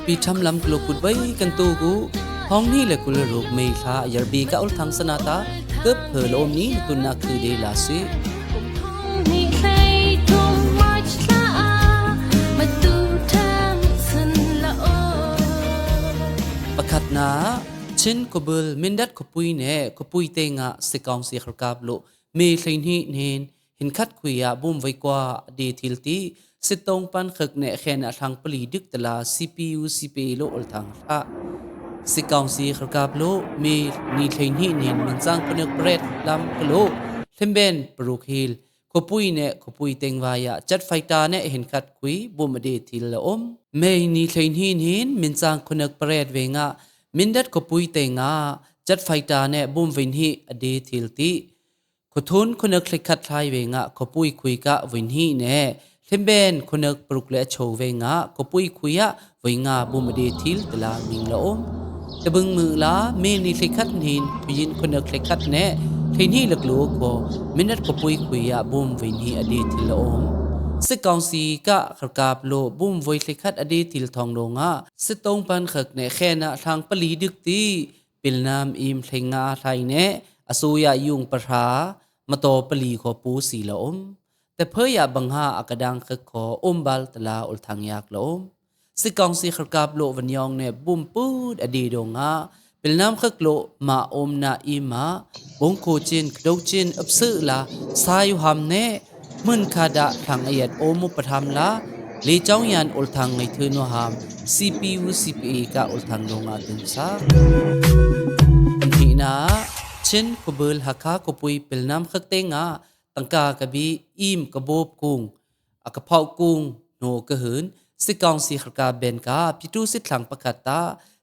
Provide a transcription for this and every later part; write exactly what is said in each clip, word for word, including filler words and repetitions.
Pi tham lam klo kut bai kan tu gu, hong ni le kul ruk mei tha yar bi ka ul thang sana ta, kep he lo om ni tun na khu de la si. Pakhat na, Chin Kobul Mindat Khopui ne Khopui Teng a Sikaung si kharkap lo, mei thlei ni nin, hin khat khui a bum vai kua de thil ti, Sitong pan khak ne khen a thang pali duk tala C P U C P A lo ul thang tha. Sikaung si kharkap lo, mei ni thlei ni nin, min chang kunek pret lam klo, thim ben paruk hil, Khopui ne Khopui Teng vai a, chat fai ta ne hin khat khui, bum a de thil la om. Mei ni thlei ni nin, min chang kunek pret ve nga, Mindat Khopui Teng a, chat fai ta ne bum vin hi a de thil ti. Khothun kunek thlei khat thlai ve nga, Khopui khui ka vin hi ne. Thim ben kunek paruk le cho ve nga, Khopui khui a, vei nga bum a de thil tala ming la om. Tabung mu la, mei ni thlei khat nin, pyin kunek thlei khat ne, thlei ni lak lo ko, Mindat Khopui khui a bum vin hi a de thil la om. Sikaung si ka kharkap lo, bum vai thlei khat a de thil thong lo nga, Sitong pan khak ne khen a thang pali duk ti, Pilnam im thleng nga thlai ne, a su ya yung pa hra, ma to pali kho pu si la om. Te phei ya bang ha a ka dang khak kho, um bal tala ul thang yak la om. Sikaung si kharkap lo van yong ne, bum put a de dong nga, Pilnam khak lo ma om na im a, bung kho chin, kdo chin, ap su la, sa yu ham ne, Mun kha da thang a yat om u pa tham la, le chong yan ul thang ngai thun u ham, C P U C P A ka ul thang dong a tun sa. Kan hi na, Chin Kobul Hakha Khopui Pilnam khak teng a, tang ka ka bi im ka bop kung, a ka phau kung, no ka hun, Sikaung si kharkap ben ka, pitu sit thlang pakhat ta,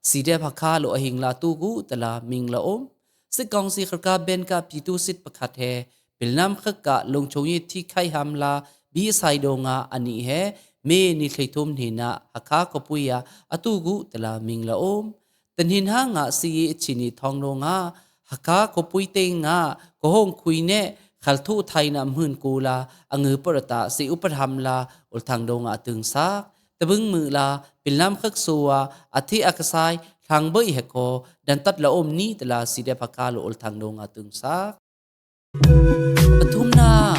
si dep Hakha lo a hing la tu gu tala ming la om. Sikaung si kharkap ben ka, pitu sit pakhat he, Pilnam khak ka lung chung yi thi khai ham la, bi sai dong a ani he, mei ni thlei thum ni na, Hakha Khopui a, a tu gu tala ming la om. Ten hin ha nga si yi chi ni thong dong a, Hakha Khopui Teng a, ko hong khui ne, khal thu thai na mhun ku la, a ngu pa ra ta, si u pa tham la, ul thang dong a tung sak. Tabung mu la, Pilnam khak su a, a thi a ka sai, thang boi he ko, dan tat la om ni tala si dep Hakha lo ul thang dong a tung sak. Pathum na,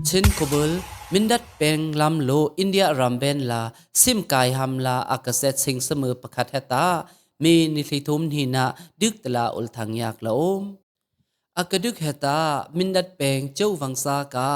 Chin Kobul, Mindat Peng lam lo, India ram ben la, sim kai ham la, a ka set sing sa mu pakhat he ta, mei ni thlei thum ni na, duk tala ul thang yak la om. A ka duk he ta, Mindat Peng chau vang sa ka,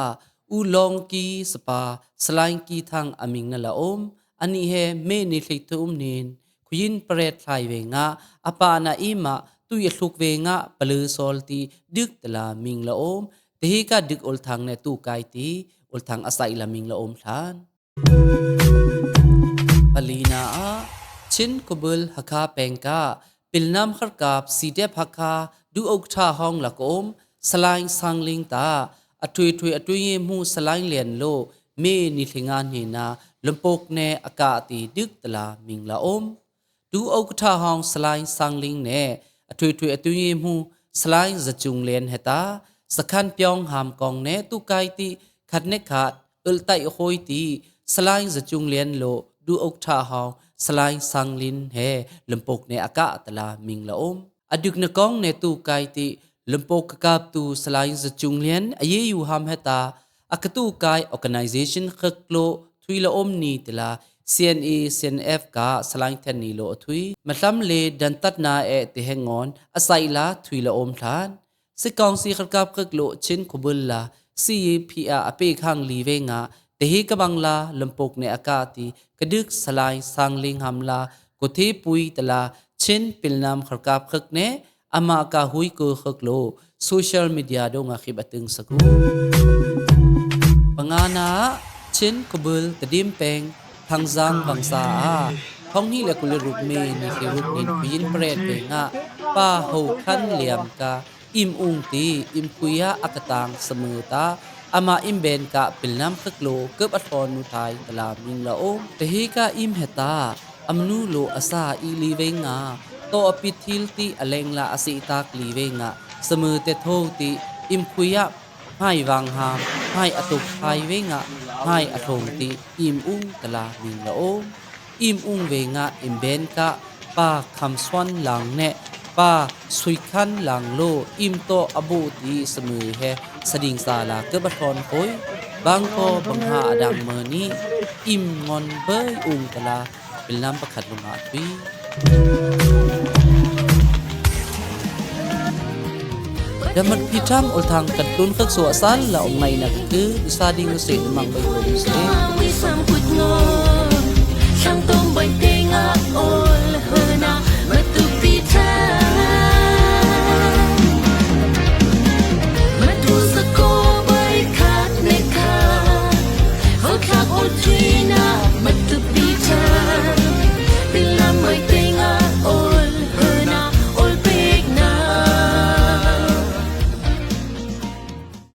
u long ki sapa, salaing ki thang a ming na la om, ani he mei ni thlei thum nin, khuyin pret thlai ve nga, a pa na i ma, tu ya thluk ve nga, palu sol ti, duk tala ming la om, te hi ka duk ul thang ne tu kai ti, ul thang a sai la ming la om thlan. Pali na a, Chin Kobul Hakha Peng ka, Pilnam kharkap, si dep Hakha, du ok tha hong la ka om, salaing sangling ta, a thui thui a thui ye mu salaing lien lo, mei ni thleng nga ni na, lumpok ne a ka ti duk tala ming la om. Du ok tha hong salaing sangling ne, a thui thui a thui ye mu salaing za chung lien he ta, sa khan pyong ham kong ne, tu kai ti, khat ne khat, ul tai hoi ti, salaing za chung lien lo, du ok tha hong, salaing sangling he, lumpok ne a ka tala ming la om. A duk na kong ne tu kai ti, lumpok ka kap tu salaing za chung lien, a ye yu ham he ta, a ka tu kai organization khak lo, thui la om ni tala, C N A, C N F ka salaing then ni lo a thui. Ma thlam le dan tat na e te he ngon, a sai la thui la om thlan. Sikaung si kharkap khak lo Chin Kobul la, C A P a a pe khang li ve nga, te hi ka bang la, lumpok ne a ka ti, ka duk salaing sangling ham la, ko the pui tala, Chin Pilnam kharkap khak ne, ama ka hui ko khak lo, social media dong a khip a tung sa ku. Panga na, Chin Kobul Tedim Peng, Thang Zang vang sa a, hong hi le kul ruk mei ni thlei ruk nin khuyin pret ve nga, pa ho khan liam ka, im ung ti, im khui a a ka tang sa mu ta, ama im ben ka Pilnam khak lo, kep a thon nu thai tala ming la om. Te hi ka im he ta, am nu lo a sa i li ve nga, to a pi thil ti a leng la a si tak li ve nga, sa mu te tho ti, im khui a, mai vang ham, mai a tuk thai ve nga, mai a thong ti, im ung tala ming la om. Im ung ve ngă im ben kă, pa khăm suan lang nĕ, pa sui khăn lang lo, im to a bu ti sa mơ he, sa đing sa la kơ bơh thon khôi, bang ko bang ha a đang mơ ni, im ngon bơi ung ta la, bil năm pơkhăt lu ngă tui. Đăm măt phi trăm ul thang kăt tun khăk sua sal la ung nai na kơ, ƀi sa đing lu sĕ măng ƀai lu sĕ.